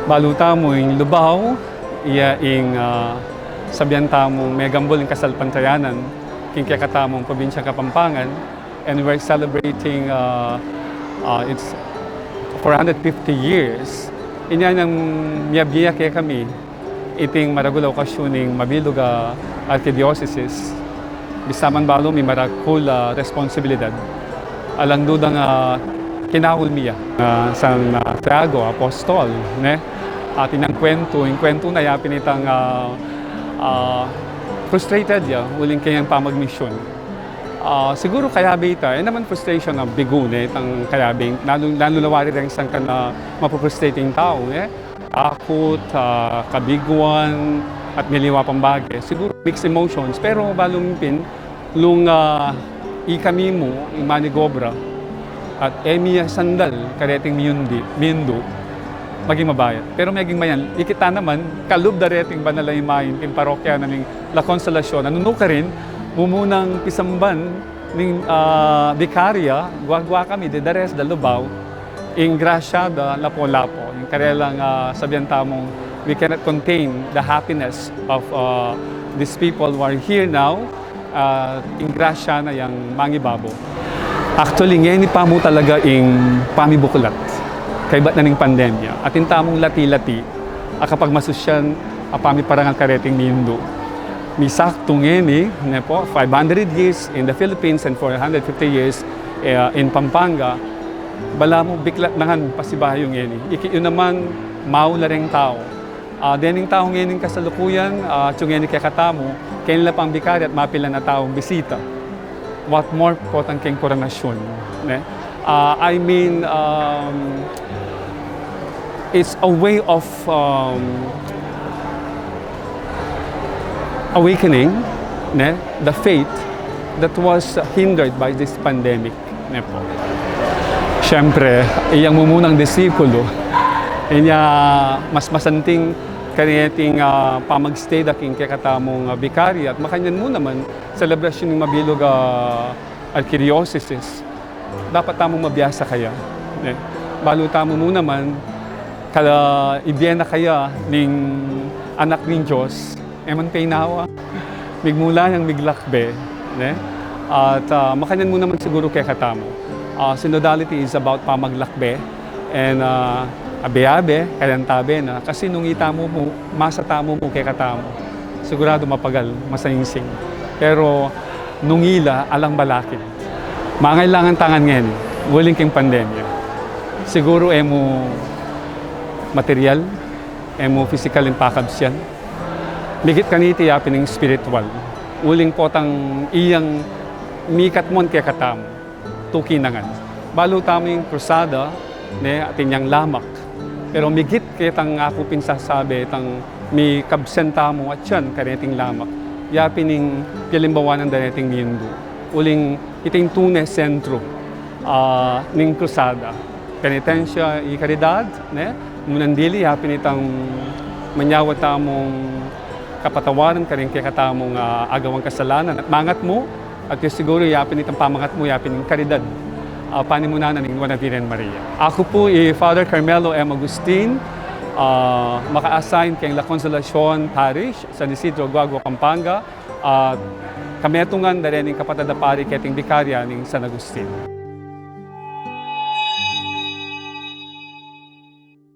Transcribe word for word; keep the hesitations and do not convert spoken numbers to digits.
Balu tamu ing Lubao, iya ing, ah, sabian tamung megambul ing kasalpantayanan king kekatamung probinsyang Kapampangan, and we're celebrating, ah, ah, its four hundred fifty years. Inya nang miyabie ya kekami iting maragul a okasyun ning mabilug a arkidiosesis, bista man balu mi marakul a responsibilidad. Alang dudang, ah, kinaul mi ya, ah, San, ah, Santiago Apostol, ne? At inyang kwentu, ing kwentu na ya pin itang, ah, ah, frustrated ya uling kayang pamagmisyun. Ah, siguru kayabe ita, e naman frustration a bigu, ne, itang kayabe, lalu, lalu na wari reng sangkan a mapu-frustrate ing tau, ne? Takut, ah, kabiguan, at miliwa pang bage. Siguru mixed emotions, pero balu mi pin, nung, ah, ikami mu ing manigobra, at e mi ya sandal kareting miyundi, miyundu, maging mabayat. Pero meging mayan, ikit ta naman, kalub da reting banal a imahen king parokya na ning La Consolacion, a nung nukarin, mumunang pisamban ning, ah, bikarya, guagua kami, de dares da Lubao, ing grasya da Lapu-Lapu, ing karelang, ah, sabian tamung, we cannot contain the happiness of, ah, these people who are here now, ah, ing grasya na yang mangibabo. Actually, ngeni pa mu talaga ing pamibuklat, kaybat na ning pandemya, atin tamung lati-lati a kapagmasusyan a pamiparangal kareting miyundu. Misaktu ngeni, ne po, five hundred years in the Philippines and four hundred fifty years, eh, in Pampanga, balamu biklat na ngan pasibayu ngeni. Ikit yu naman, maula reng tau. Ah, dening tau ngening kasalukuyan, ah, atyu ngeni kekatamu, keni la pang bikarya at mapilan a taung bisita. What more potang keng koronasyon, ne? Ah, I mean, um, it's a way of, um, awakening, ne, the faith that was hindered by this pandemic, ne po. Siyempre, iyang mumunang disipulo, inya mas masanting kaniting, ah, pamag-stay da king kekatamung, ah, bikarya, at makanyan mu naman, selebrasyon ning mabilug a arkidiosesis, dapat tamung mabiasa kaya, ne? Balu tamu mu naman, kala ibie na kaya ning Anak ning Dios, e man peynawa, migmula yang miglakbe, ne? At, ah, makanyan mu naman siguru kekatamu. Ah, synodality is about pamaglakbe, and, ah, abe-abe, kayantabe na, kasi nung itamu mu, masa tamu mu kekatamu, sigurado mapagal, masaingsing. Pero nung ila, alang balakid. Mangailangan ta ngan ngeni, uling king pandemya. Siguru e mu material, e mu pisikal ing pakabsian. Migit kaniti ya pin ing spiritual. Uling potang iyang mikat mu kekatamu, tuki na ngan. Balu tamu ing krusada, ne, atin yang lamak. Pero migit ketang aku pin sasabi, itang mikabsian tamu atyan kareting lamak, ya pin ing pialimbawanan da reting miyundu. Uling ita ing tune sentro, ah, ning krusada. Penitensya, i karidad, ne? Munang dili, ya pin itang manyawad tamung kapatawaran karing kekatamung, ah, agawang kasalanan. At mangat mu, at siguru ya pin itang pamangat mu, ya pin ing karidad, ah, panimunan na ning Nuan a Virgen Maria. Aku pu i Father Carmelo M. Agustin, ah, maka-assign keng La Consolacion Parish, San Isidro, Guagua, Pampanga, at kametungan da rening kapatad a pari keting bikarya ning San Agustin.